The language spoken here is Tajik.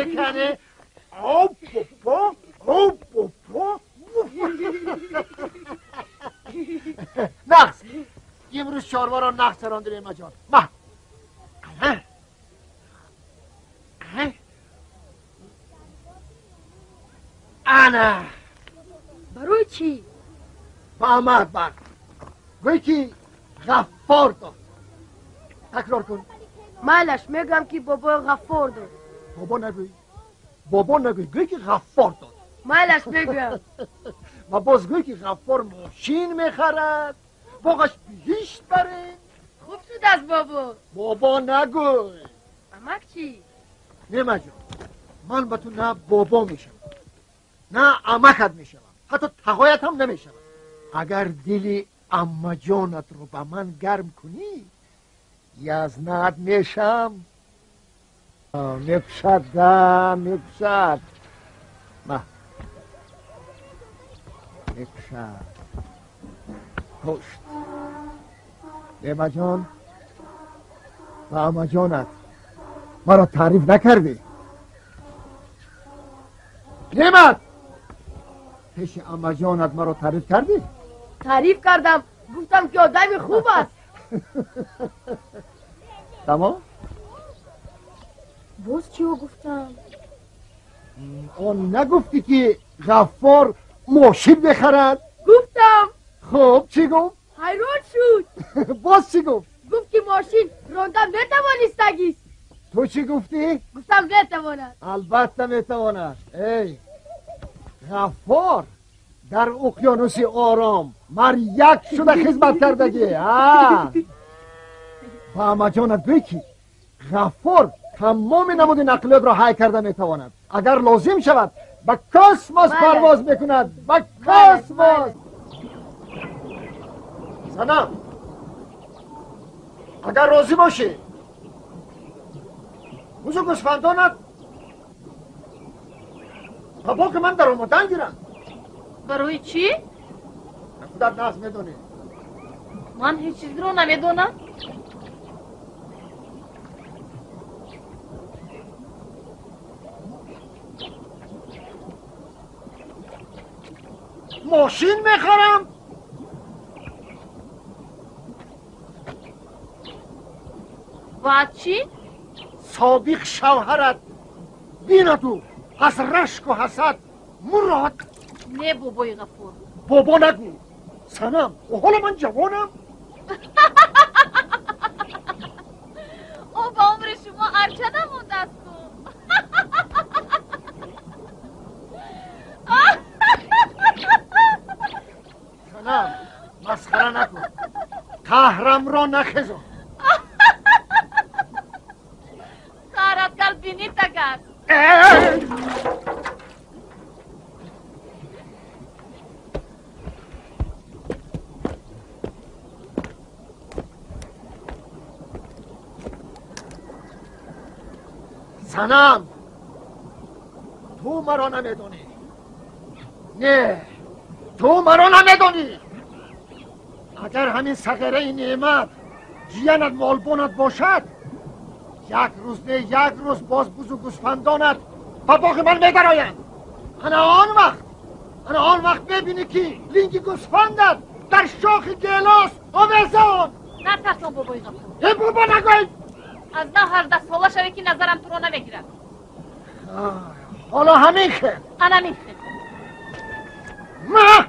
мекане. Оп-опо, оп-опо. Нағз. Имрӯз чорворо нағз чарондӣ, Неъматҷон. Ма. Ана. Барои чӣ? Ба амак бар. Гӯй ки Ғаффор дод. Такрор кун. Майлаш, мегӯям ки бобои Ғаффор дод. Бобо нагӯй. Бобо нагӯй. Гӯй ки Ғаффор дод. Майлаш, мегӯям. Ва боз гӯй ки Ғаффор мошин мехарад. Боғаш биҳишт барем. Хуб шудааст, бобо. Бобо нагӯй. Амак чӣ? Неъматҷон, ман ба ту на бобо мешавам, на амакат мешавам, ҳатто тағоят ҳам намешавам. Агар дили аммаҷонатро ба ман гарм кунӣ, язнат мешам. Мекушад, да, мекушад. Ма. Мекушад. Кушт. Неъматҷон, ба аммаҷонат маро таъриф накардӣ. Неъмат, пеши аммаҷонат маро таъриф кардӣ? Таъриф кардам, гуфтам ки одами хуб аст. Тамом? Боз чио гуфтам? Он нагуфтӣ ки Ғаффор мошин мехарад? Гуфтам. Хуб, чӣ гуфт? Ҳайрон шуд. Боз чӣ гуфт? Гуфт ки мошин ронда метавонистагист. Ту чӣ гуфтӣ? Гуфтам метавонад. Албатта метавонад. Эй, Ғаффор дар уқёнуси ором маряк шуда хизмат кардагӣ. Ба амаҷонат гӯй ки Ғаффор тамоми намуди нақлиётро ҳай карда метавонад. Агар лозим шавад ба космос парвоз мекунад. Ба космос. Санам, агар розӣ бошӣ, бузу гӯсфандонат ба боғи ман даромадан гиранд. Барои чӣ? Худат нағз медонӣ. Ман ҳеҷ чизро намедонам. Мошин мехарам. Баъд чӣ? Собиқ шавҳарат бинаду аз рашку ҳасад мурод. Не, бобои Ғаффор. Бобо нагӯ. Санам, ҳоло ман ҷавонам. О, ба умри шумо арча намондааст ку. Санам, масхара накун. Қаҳрамро нахезон. Қаҳрат кард бинит агар. Санам, ту маро намедонӣ. Не, ту маро намедонӣ. Агар ҳамин сағираи неъмат ҷиянат молбонат бошад, як рӯз не, як рӯз боз бузу гӯсфандонат ба боғи ман медароянд. Ана он вақт, ана он вақт мебинӣ ки линги гӯсфандат дар шохи гелос овезон. Натарсон, бобои Ғаффор. Э, бобо нагӯй. Аз нав 18-сола шаве ки назарам туро намегирад. Ҳоло ҳамин хел. Анамин хел. Ма.